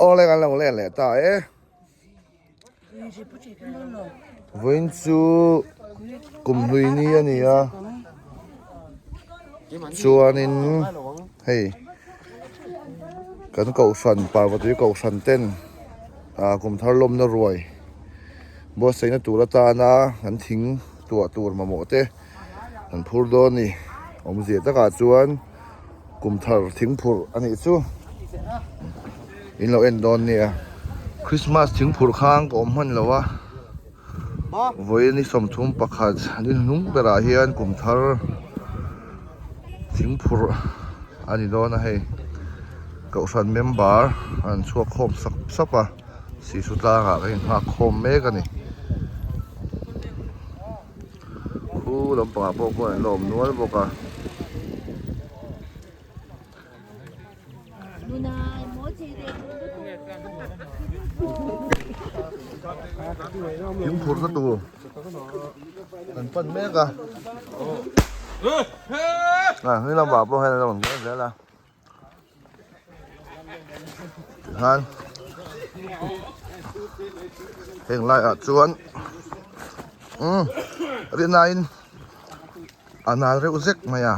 Awle kan lo let leh ta e. Vawiin chu kum hlui ni a ni a chuanin hei kan kohhran parvatui kohhran ten ah kum thar lawmna ruai buatsaihna tur atana kan thing tuah tur mamawh te an phur dawn a ni awmzia takah chuan. Kum thar thingphurh a nih chu in lo en dawn nia Christmas thingphurh khang ka awm hman lo a vawiin ni 31 ni hnung berah hian kum thar thingphurh a ni dawn a hei kohhran member an chhuak khawm sap sap a sisu tlangah ka inghak khawm mek a ni. Khu lampangah pawh khuan an la awm nual bawk a. Thingphur na tur kan pan mek a. A hei lamah pawh hian an la rawn kal zel a. Tikhan heng laiah chuan umm rinaiin a nal reuh zek mai a.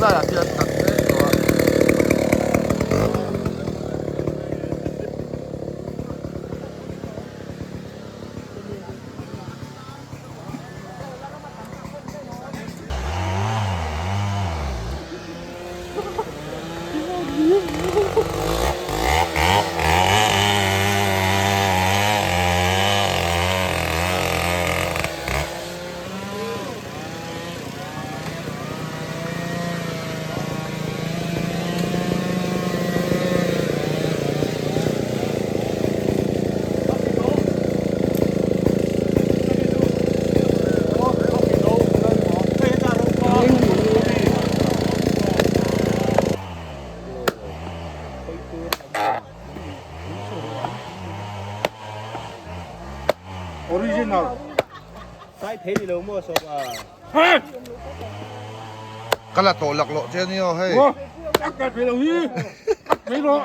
Laiah hian tak mek tawh a. Original. Sai thei ni lo maw sawm a. Ka la tawh lak loh che a ni aw hei. Ak ka thei lo hi. Ak thei rawh.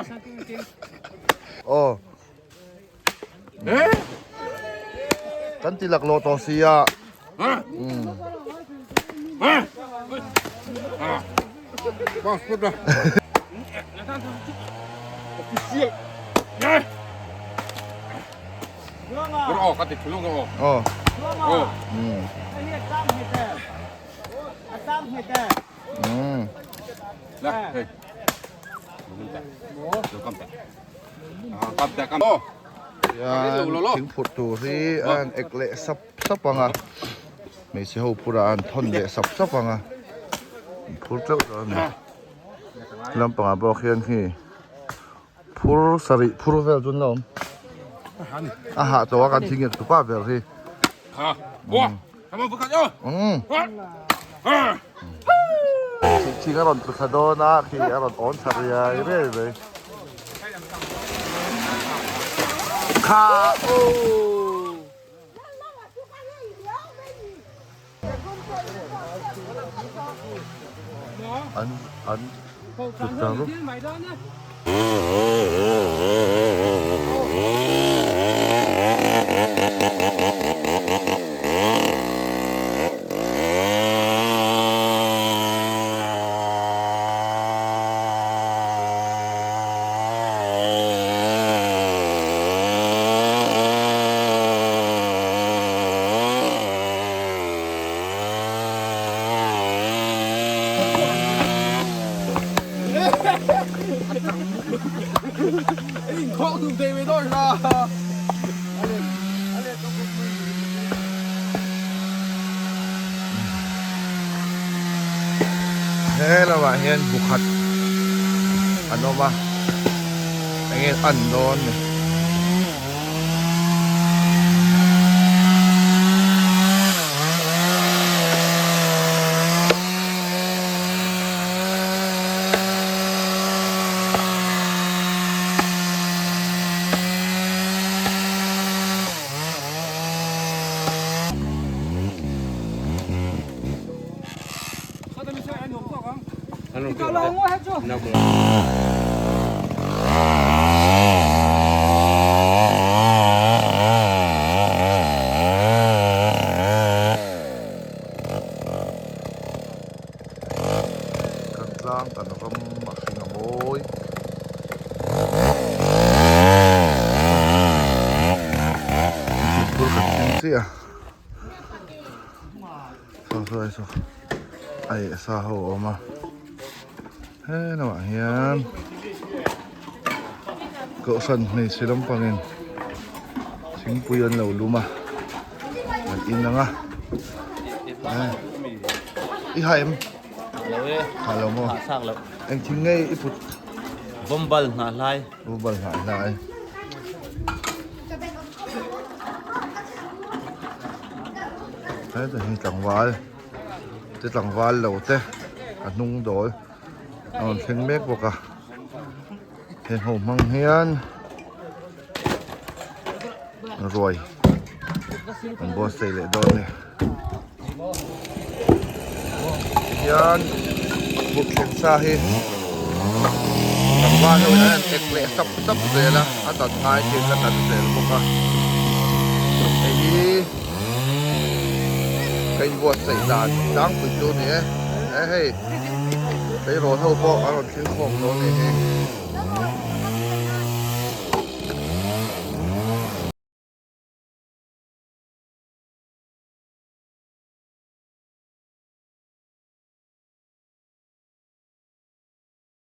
Aw. Kan ti lak lawh tawh si a. Aw. Hian thingphurh tur hi a han ek leh sap sap ang a hmeichhe ho phurah a han thawn leh sap sap ang a an phur teuh tawh a ni lampangah pawh khian khi phur sarih phur vel chu an la awm a hah tawh a kan thingek tupa ber hi. Thing a rawn tlu thla dawn a, khi a rawn awn thla riai riai mai. Kha aw. An an tlu thla rup. He lamah hian bu khat an awm a enge an dawn ni. Kan tlang kan ram a hring a mawi. Thingphur kan thleng chiah a. Saw saw saw ai sa ho a awm a. He lamah hian kohhran hmeichhe lampangin thingpui an lo lum a an in ang a i ha em ha lo maw eng thing nge i put bawmbal hnah hlai bawmbal hnah hlai heta hi tlangval te tlangval lo te a hnung dawl a rawn thleng mek bawk a heng ho hmang hian ruai an buatsaih leh dawn a ni tihian bukthleng sa hi tlangval ho in an ek leh sap sap zel a a dan ngai te in a dan zel bawk a hei hi ka inbuatsaih dan tlangpui chu a ni e he hei tleirawl ho pawh an rawn thlir khawm dawn a ni hei.